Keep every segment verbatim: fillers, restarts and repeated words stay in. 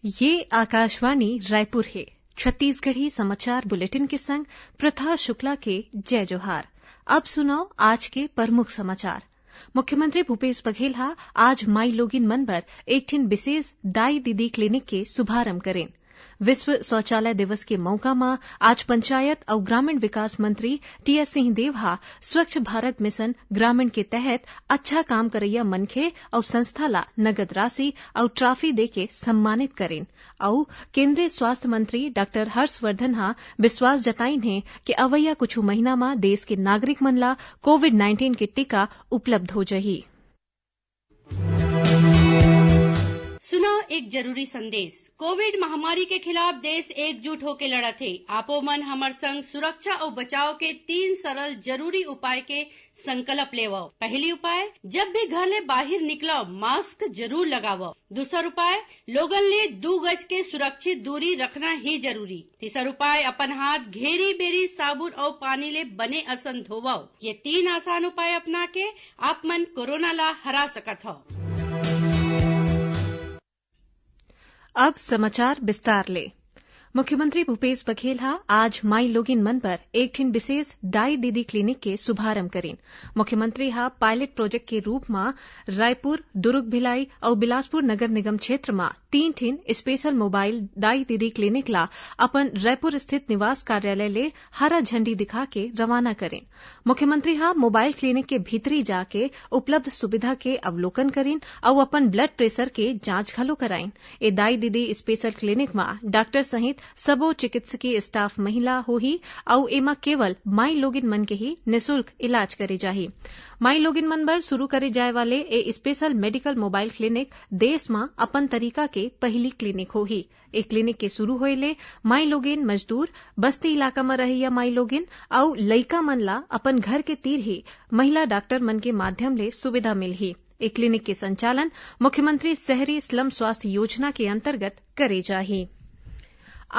ये आकाशवाणी रायपुर हे। छत्तीसगढ़ी समाचार बुलेटिन के संग प्रथा शुक्ला के जय जोहार। अब सुनव आज के प्रमुख समाचार। मुख्यमंत्री भूपेश बघेल ह आज माईलोगिन मन बर एक ठिन विशेष दाई दीदी क्लिनिक के शुभारंभ करिन। विश्व शौचालय दिवस के मउका म आज पंचायत अउ ग्रामीण विकास मंत्री टीएस सिंहदेव ह स्वच्छ भारत मिशन ग्रामीण के तहत अच्छा काम करइया मनखे अउ संस्था ला नगद राशि अउ ट्रॉफी देके सम्मानित करिन। अउ केंद्रीय स्वास्थ्य मंत्री डॉक्टर हर्षवर्धन ह विश्वास जताइन हे कि अवइया कुछु महीना म देश के नागरिक मन ला कोविड नाइंटीन के टीका उपलब्ध हो जही। सुनव एक जरूरी संदेश। कोविड महामारी के खिलाफ देश एकजुट होके लड़त हे। आपो मन हमर संग सुरक्षा अउ बचाव के तीन सरल जरूरी उपाय के संकल्प लेवव। पहली उपाय, जब भी घर ले बाहिर निकलव, मास्क जरूर लगावव। दूसर उपाय, लोगन ले दू गज के सुरक्षित दूरी रखना ही जरूरी। तीसर उपाय, अपन हाथ घेरी बेरी साबुन अउ पानी ले बने असन धोवव। ये तीन आसान उपाय अपना के आप मन कोरोना ला हरा सकत हव। अब समाचार विस्तार ले। मुख्यमंत्री भूपेश बघेल ह आज माईलोगिन मन बर एक ठिन विशेष दाई दीदी क्लिनिक के शुभारंभ करिन। मुख्यमंत्री ह पायलट प्रोजेक्ट के रूप म रायपुर, दुर्ग भिलाई अउ बिलासपुर नगर निगम क्षेत्र म तीन ठिन स्पेशल मोबाइल दाई दीदी क्लिनिक ला अपन रायपुर स्थित निवास कार्यालय ले हरा झंडी दिखा के रवाना करिन। मुख्यमंत्री ह मोबाइल क्लिनिक के भीतरी जाके उपलब्ध सुविधा के अवलोकन करिन अउ अपन ब्लड प्रेशर के जांच घलो कराइन। ए दाई दीदी स्पेशल क्लिनिक म डॉक्टर सहित सबो चिकित्सकीय स्टाफ महिला होही अउ एमा केवल माईलोगिन मन के ही निशुल्क इलाज करे जाही। माईलोगिन मन बर शुरू करे जाए वाले ए स्पेशल मेडिकल मोबाइल क्लिनिक देश म अपन तरीका के पहिली क्लिनिक होही। ए क्लिनिक के शुरू होए ले माईलोगिन, मजदूर, बस्ती इलाका म रहइया माईलोगिन अउ लइका मन ला अपन घर के तीर ही महिला डॉक्टर मन के माध्यम ले सुविधा मिलही। ए क्लिनिक के संचालन मुख्यमंत्री शहरी स्लम स्वास्थ्य योजना के अंतर्गत करे जाही।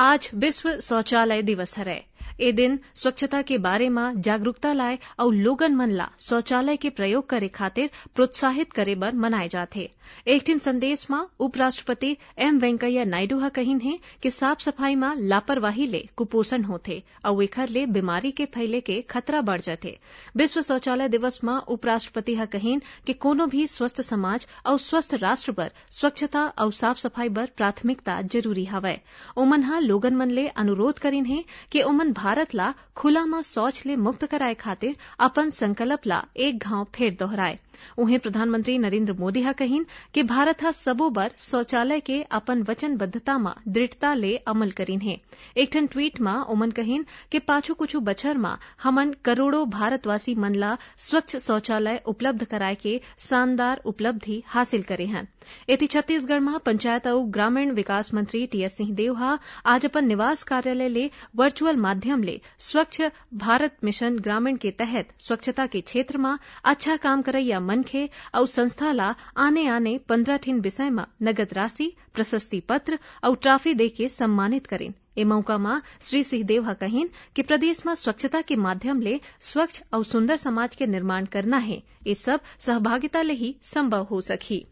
आज विश्व शौचालय दिवस हरय। ए दिन स्वच्छता के बारे म जागरूकता लाए अउ लोगन मन ला शौचालय के प्रयोग करे खातिर प्रोत्साहित करे बर मनाए जाथे। एक ठिन संदेश म उपराष्ट्रपति एम वेंकैया नायडू ह कहिन हे कि साफ सफाई म लापरवाही ले कुपोषण होथे अउ एखर ले बीमारी के फैले के खतरा बढ़ जाथे। विश्व शौचालय दिवस म उपराष्ट्रपति ह कहिन कि कोनो भी स्वस्थ समाज अउ स्वस्थ राष्ट्र बर स्वच्छता अउ साफ सफाई बर प्राथमिकता जरूरी हवय। ओमन ह लोगन मन ले अनुरोध करिन हे कि ओमन भारत ला खुला म शौच ले मुक्त कराए खातिर अपन संकल्प ला एक घांव फेर दोहराए। उहें, प्रधानमंत्री नरेंद्र मोदी ह कहिन कि भारत ह सबो बर शौचालय के अपन वचनबद्धता म दृढ़ता ले अमल करिन हे। एक ठन ट्वीट म ओमन कहिन कि पाछू कुछु बछर म हमन करोड़ों भारतवासी मन ला स्वच्छ शौचालय उपलब्ध कराए के शानदार उपलब्धि हासिल करे हन। एती छत्तीसगढ़ म पंचायत अउ ग्रामीण विकास मंत्री टीएस सिंहदेव ह आज अपन निवास कार्यालय ले वर्चुअल माध्यम ले स्वच्छ भारत मिशन ग्रामीण के तहत स्वच्छता के क्षेत्र म अच्छा काम करइया मनखे अउ संस्था ला आने-आने पंद्रह ठिन विषय म नगद राशि, प्रशस्ति पत्र अउ ट्रॉफी देके सम्मानित करिन। ए मउका म श्री सिंहदेव ह कहिन कि प्रदेश म स्वच्छता के माध्यम ले स्वच्छ अउ सुंदर समाज के निर्माण करना हे। ए सब सहभागिता ले ही संभव हो सकही।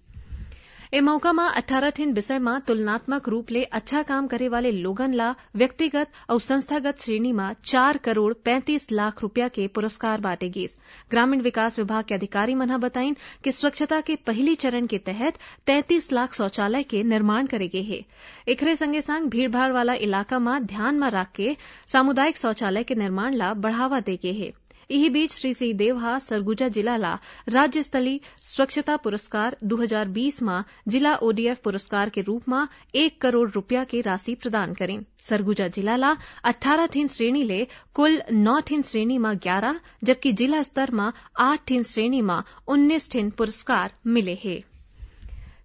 ए मउका म अट्ठारह ठिन विषय म तुलनात्मक रूप ले अच्छा काम करे वाले लोगन ला व्यक्तिगत अउ संस्थागत श्रेणी म चार करोड़ पैंतीस लाख रुपया के पुरस्कार बांटे गीस। ग्रामीण विकास विभाग के अधिकारी मन ह बताइन कि स्वच्छता के पहिली चरण के तहत तैंतीस लाख शौचालय के निर्माण करे गे हे। एखरे संगे संग भीड़भाड़ वाला इलाका म ध्यान म राख के सामुदायिक शौचालय के निर्माण ला बढ़ावा दे गे हे। इही बीच श्री सिंहदेव ह सरगुजा जिला ला राज्य स्तरीय स्वच्छता पुरस्कार दू हजार बीस म जिला ओडीएफ पुरस्कार के रूप म एक करोड़ रुपया के राशि प्रदान करिन। सरगुजा जिला ला अट्ठारह ठिन श्रेणी ले कुल नौ ठिन श्रेणी म ग्यारह, जबकि जिला स्तर म आठ ठिन श्रेणी म उन्नीस ठिन पुरस्कार मिले हे।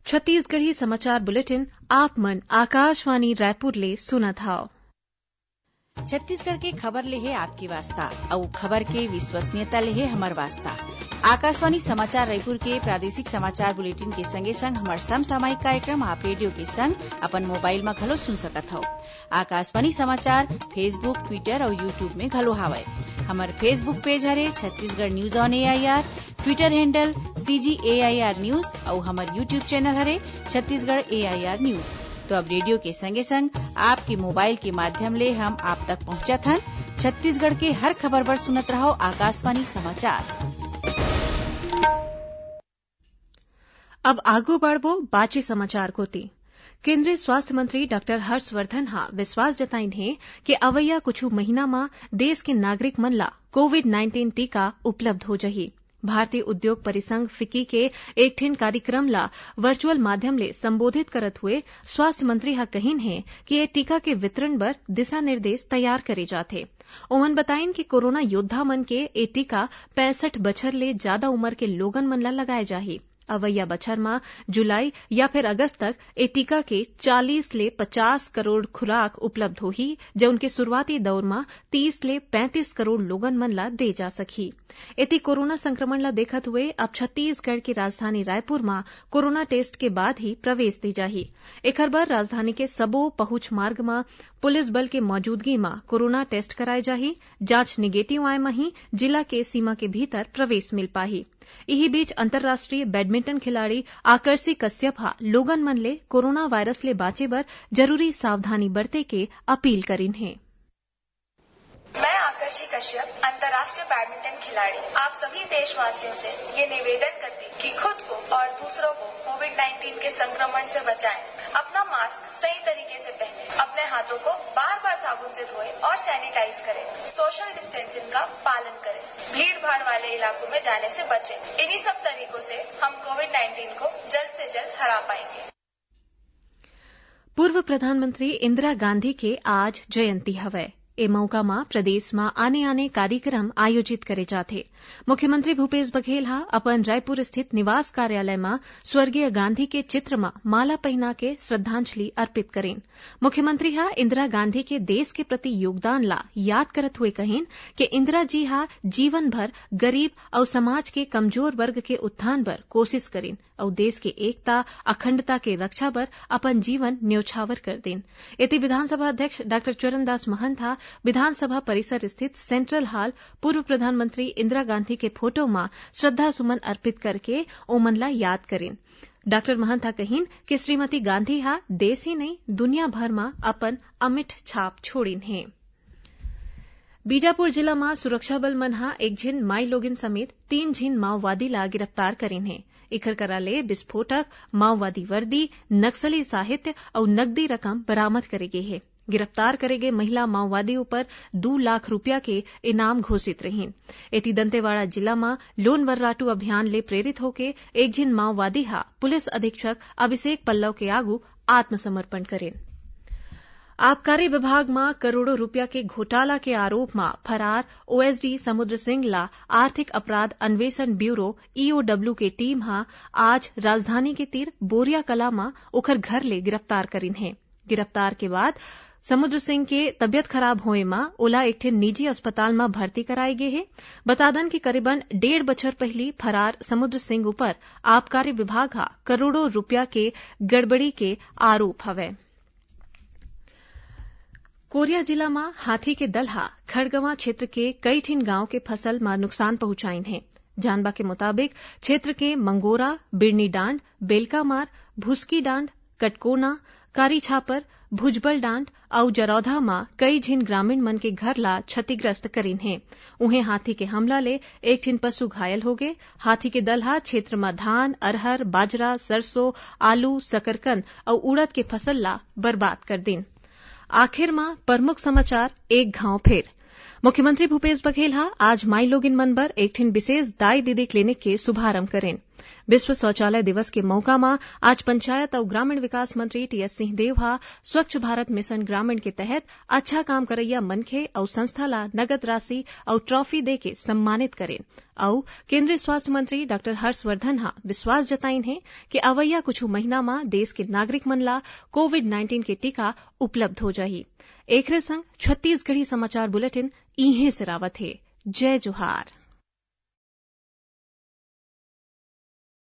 छत्तीसगढ़ी समाचार बुलेटिन आप मन आकाशवाणी रायपुर ले सुनत हव। छत्तीसगढ़ के खबर ले हे आपके वास्ता, अउ खबर के विश्वसनीयता ले हे हमर वास्ता। आकाशवाणी समाचार रायपुर के प्रादेशिक समाचार बुलेटिन के संगे संग हमर समसामयिक कार्यक्रम आप रेडियो के संग अपन मोबाइल म घलो सुन सकत हव। आकाशवाणी समाचार Facebook, Twitter अउ YouTube में घलो हावय। हमर Facebook पेज हरे Chhattisgarh news on AIR, Twitter handle CG AIR news अउ हमर YouTube चैनल हरे छत्तीसगढ़ AIR news। तो अब रेडियो के संगे संग आपके मोबाइल के माध्यम ले हम आप तक पहुंचत हन। छत्तीसगढ़ के हर खबर बर सुनत रहव आकाशवाणी समाचार। अब आगू बढ़बो बाचे समाचार कोति। केंद्रीय स्वास्थ्य मंत्री डॉक्टर हर्षवर्धन ह विश्वास जताइन हे कि अवइया कुछु महीना म देश के नागरिक मन ला कोविड नाइनटीन टीका उपलब्ध हो जही। भारतीय उद्योग परिसंघ फिक्की के एक ठिन कार्यक्रम ला वर्चुअल माध्यम ले संबोधित करत हुए स्वास्थ्य मंत्री ह कहिन हे कि ये टीका के वितरण बर दिशा निर्देश तैयार करे जाथे। ओमन बताइन कि कोरोना योद्धा मन के ए टीका पैंसठ बछर ले जादा उमर के लोगन मन ला लगाए जाही। अवइया बछर म जुलाई या फिर अगस्त तक ए टीका के चालीस ले पचास करोड़ खुराक उपलब्ध होही, जउन के शुरुआती दौर म तीस ले पैंतीस करोड़ लोगन मन ला दे जा सकही। एती कोरोना संक्रमण ला देखत हुए अब छत्तीसगढ़ के राजधानी रायपुर म कोरोना टेस्ट के बाद ही प्रवेश दे जाही। एखर बर राजधानी के सबो पहुंच मार्ग म पुलिस बल के मौजूदगी म कोरोना टेस्ट कराए जाही। जांच निगेटिव आए म ही जिला के सीमा के भीतर प्रवेश मिल पाही। इही बीच अंतर्राष्ट्रीय बैडमिंटन खिलाड़ी आकर्षी कश्यप ह लोगन मन ले कोरोना वायरस ले बांचे बर जरूरी सावधानी बरते के अपील करिन हे। मैं आकर्षी कश्यप, अंतर्राष्ट्रीय बैडमिंटन खिलाड़ी, आप सभी देशवासियों से ये निवेदन करती कि खुद को और दूसरों को कोविड नाइनटीन के संक्रमण से बचाएं। अपना मास्क सही तरीके से पहने, अपने हाथों को बार बार साबुन से धोएं और सैनिटाइज करें। सोशल डिस्टेंसिंग का पालन करें। भीड़ भाड़ वाले इलाकों में जाने से बचें। इन्हीं सब तरीकों से हम कोविड नाइनटीन को जल्द से जल्द हरा पाएंगे। पूर्व प्रधानमंत्री इंदिरा गांधी के आज जयंती हवय। ए मौका म प्रदेश म आने-आने कार्यक्रम आयोजित करे जाथे। मुख्यमंत्री भूपेश बघेल ह अपन रायपुर स्थित निवास कार्यालय म स्वर्गीय गांधी के चित्र म माला पहिना के श्रद्धांजलि अर्पित करिन। मुख्यमंत्री ह इंदिरा गांधी के देश के प्रति योगदान ला याद करत हुए कहिन कि इंदिरा जी ह जीवन भर गरीब अउ समाज के कमजोर वर्ग के उत्थान बर कोशिश करिन अउ देश के एकता, अखंडता के रक्षा बर अपन जीवन न्योछावर कर दिन। एती विधानसभा अध्यक्ष डॉक्टर चरणदास महंत ह विधानसभा परिसर स्थित सेंट्रल हॉल पूर्व प्रधानमंत्री इंदिरा गांधी के फोटो म श्रद्धा सुमन अर्पित करके ओमन ला याद करिन। डॉक्टर महंत ह कहिन कि श्रीमती गांधी ह देश ही नहीं, दुनिया भर म अपन अमिट छाप छोड़िन हे। बीजापुर जिला म सुरक्षा बल मन ह एक झिन माईलोगिन समेत तीन झिन माओवादी ला गिरफ्तार करिन हे। एखर करा ले विस्फोटक, माओवादी वर्दी, नक्सली साहित्य अउ नकदी रकम बरामद करे गे हे। गिरफ्तार करे गे महिला माओवादी ऊपर दू लाख रुपया के इनाम घोषित रहिन। एती दंतेवाड़ा जिला म लोन वर्राटू अभियान ले प्रेरित होके एक झिन माओवादी ह पुलिस अधीक्षक अभिषेक पल्लव के आगू आत्मसमर्पण करिन। आबकारी विभाग म करोड़ों रुपया के घोटाला के आरोप म फरार ओएसडी समुद्र सिंह ला आर्थिक अपराध अन्वेषण ब्यूरो, ईओडब्ल्यू, के टीम ह आज राजधानी के तीर बोरिया कला म ओखर घर ले गिरफ्तार करिन हे। गिरफ्तार के बाद समुद्र सिंह के तबियत खराब होए म ओला एक ठे निजी अस्पताल म भर्ती कराए गे हे। बता दन कि करीबन डेढ़ बछर पहिली फरार समुद्र सिंह ऊपर आबकारी विभाग ह करोड़ों रुपया के गड़बड़ी के आरोप हवय। कोरिया जिला म हाथी के दल ह खड़गवां क्षेत्र के कई ठिन गांव के फसल म नुकसान पहुंचाइन हे। जानबा के मुताबिक, क्षेत्र के मंगोरा, बिरनी डांड, बेलकामार, भुसकी डांड, कटकोना, कारी छापर, भुजबल डांड अउ जरौधा म कई झिन ग्रामीण मन के घर ला क्षतिग्रस्त करिन हे। उहें, हाथी के हमला ले एक झिन पशु घायल होगे। हाथी के दल ह क्षेत्र म धान, अरहर, बाजरा, सरसों, आलू, सकरकंद अउ उड़द के फसल ला बर्बाद कर दिन। आखिर म प्रमुख समाचार एक घांव फेर। मुख्यमंत्री भूपेश बघेल ह आज माईलोगिन मन बर एक ठिन विशेष दाई दीदी क्लिनिक के शुभारंभ करेन। विश्व शौचालय दिवस के मौका म आज पंचायत अउ ग्रामीण विकास मंत्री टीएस सिंहदेव ह स्वच्छ भारत मिशन ग्रामीण के तहत अच्छा काम करइया मनखे अउ संस्था ला नगद राशि अउ ट्रॉफी देके सम्मानित करेन। अउ केंद्रीय स्वास्थ्य मंत्री डॉक्टर हर्षवर्धन ह विश्वास जताइन हे कि अवइया कुछु महीना म देश के नागरिक मन ला कोविड नाइनटीन के टीका उपलब्ध हो जाही। एखरे संग छत्तीसगढ़ी समाचार बुलेटिन इहें सिरावत हे। जय जोहार।